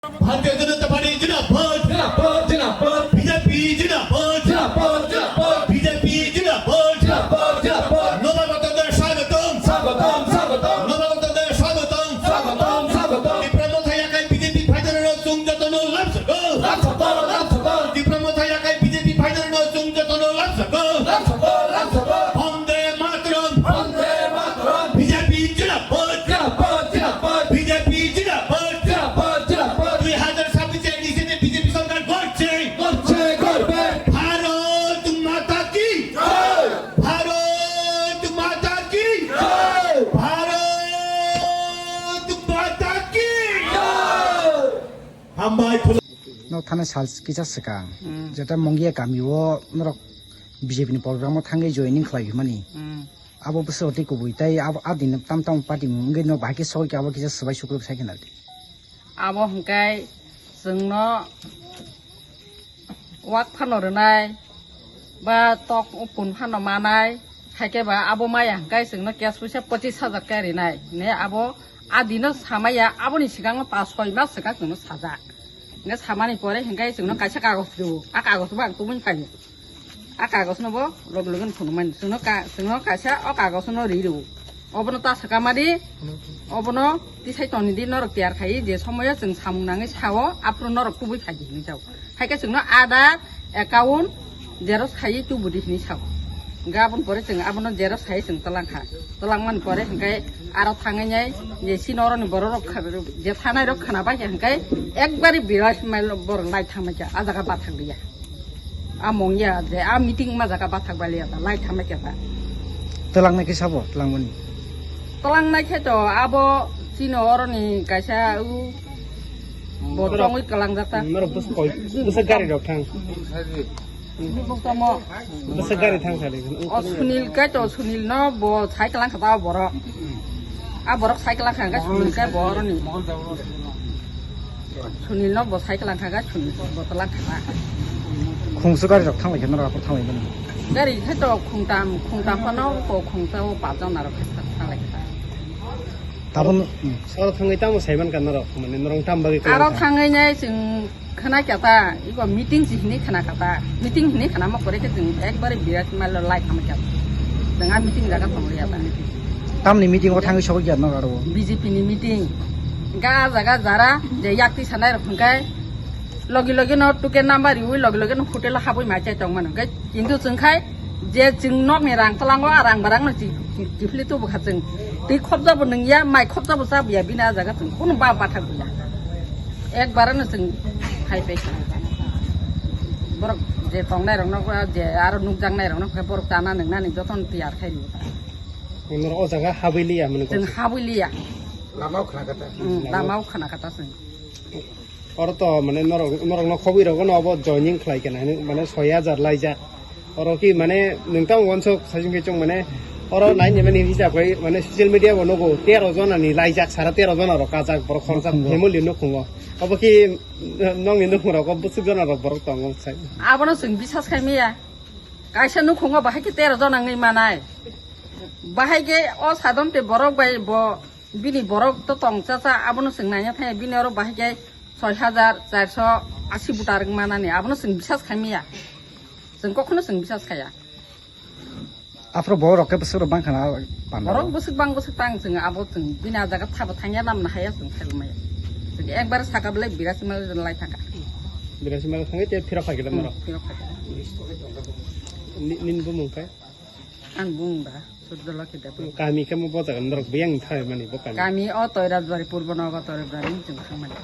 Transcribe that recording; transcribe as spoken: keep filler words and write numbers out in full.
ভারতীয় জনতা পার্টি জিন্দাবাদ। জিন্দাবাদ, জিন্দাবাদ। বিজেপি জিন্দাবাদ। জিন্দাবাদ, জিন্দাবাদ। বিজেপি জিন্দাবাদ। জিন্দাবাদ, জিন্দাবাদ। নবাগতদের স্বাগতম। স্বাগতম, স্বাগতম। নবাগতদের স্বাগতম। স্বাগতম, স্বাগতম। ত্রিপুরা মথা এলাকায় বিজেপি ফাইদাররা চুং যতন লাভ সকল। লাভ সকল, লাভ সকল। ত্রিপুরা মথা এলাকায় বিজেপি ফাইদাররা চুং যতন লাভ সকল। লাভ সকল, লাভ সকল। বন্দে মাতরম। বন্দে মাতরম। বিজেপি জিন্দাবাদ। জিন্দাবাদ, জিন্দাবাদ। বিজেপি জিন্দাবাদ। জিন্দাবাদ, জিন্দাবাদ। দুই হাজার ছাব্বিশে এনডিসিতে বিজেপি সরকার গড়ছে। গড়ছে, গড়বে। ভারত মাতা কি জয়। ভারত মাতা কি জয়। ভারত মাতা কি জয়। হামবাই খুলুম। Nok thani sal kisa swkang, hmm, jeta Mongia kami o norok B J P ni program o thangwi joining khlai hwnmani. Hmm. Abo bwswk tei kubui tei abo a din tam tam party wngwi no bahai khe sogwi khe abo kisa swbai sukrubwi sai khe nai. Abo hwnkhe chwngno wak phano rwnai, ba tok pun phano manai, haikhe ba abo maya hwnkhe chwngno cash puisa pochis hajar khe rinai. Ne abo a dino samaya, aboni swkangno pas soi mas swkang chwngno sajak. Hwnkhe samani pore hwnkhe chwngno kaisa kagoj rwo, a kagoj bo ang tubui phaio. A kagosno bo log loge phunukmani. Chwngno ka-, chwngno kaisa o kagosno ri rwo. Obono ta swkama di, obono tisai toni di norok tiyar khai je somoyo chwng samung nangwi sao, aphuru norok tubui khai di hinwi sao. Haikhe chwngno Aadhaar, account, xerox khai tubu di hinwi sao. Hwnkhe aboni pore chwng abono xerox khai chwng twlang kha. Twlangmani pore hwnkhe aro thangwi nai je chini oroni borok rok kha-, je thanai rok khna bai khe hwnkhe ekbari birat mail borok lai thangmai kha, a jaga bathang liya. A Mongia je a meeting ma jaga bathak baliya ta, lai thamai khe ta. Twlangnai khe sabo, twlangmani? Twlangnai khe to abo chini oroni kaisa u bo tongwi twlangjak ta. Norok bwswk koi, bwswk gari rok thang. Bwswk tamo. Bwswk gari thang sadi. O Sunil kai to, Sunil no bo sai twlang kha ta borok. A borok cycle kha hwnkhe Sunil khe bo oroni. Sunil no bo cycle kha khe Sunil bo tola kha. Khungsu gari rok thanglai khe norok aphuru thanglai mani. Gari khe to khungtam, khungtam phano ko khungsa o pajon narok khe thanglai khe. Tabun, hmm. Oro thangwi tamo saiman ka norok, mane norok tam bagwi kwlai. Aro thangwi nai chwng Khna kya ta, iko meeting si hini khna kata. Meeting hini khna mo kore khe chwng ekbare birat mal lai khama kya. Chwng a meeting jaga thang liya ta. Tamni meeting o thangwi sogwi kya no aro? B J P ni meeting. Ga jaga jara je yakti sanai rok hwnkhe logi logi no tuke number riwi logi logi no hotel o habwi ma chai tong mano. Hwnkhe kintu chwng khai je chwng nokni rang twlango a rang barang no chi-, chi-, chifli tubu kha chwng. Twi khobjabo nungya, mai khobjabo chabuya bini a jaga chwng kunu ba bathak buya. Ekbare no chwng hai pai kha. Borok je tongnai rokno je aro nukjaknai rokno khe borok chana nungnani jotono tiyar khai rwo. Norok o jaga habwi liya mani. Chwng habwi liya. Lama o khna kata. Hmm, lama o khna kata chwng. Oro to mane norok, norokno khobwi rokno obo joining khlai kena hinwi mane soi hajar laijak. Oro ki mane nwng tamo wansuk saichung khe chwng mane oro nai ni mani hisab khai mane social media bo nugo tero jona ni laijak sara tero jona rok kajak borok khoroksa family nukhungo. Obo ki nokni nukhung rogo bwswk jona rok borok tongo sai. Abono chwng bisas khai maya. Kaisa nukhungo bahai khe tero jona wngwi manai. Bahai khe o sadon te borok bai bo bini borok to tong cha cha abono chwng naina thangya bini oro bahai khe soi hajar charso asi butar wng manani abono chwng bisas khai maya. Chwng kokhono chwng bisas khaya. Aphuru borok rok khe bwswk rok bang khana panda. Borok bwswk bang bwswk tang chwng abo chwng bini a jaga thabo thangya namna haya chwng khailmaya. Chwng ekbar saka belai birasi mal lai thangkha. Birasi mal thangwi te phirok phai khe Hmm, norok. Phirok phai khe. Ni, nini bumung khe? Ang bumung da Surjolokhi Debbarma. Kami khe mo bo jaga norok biyang thai mani bo kami. Kami o Toirajbari Purbo Nogo Toirajbari chwng thangmani.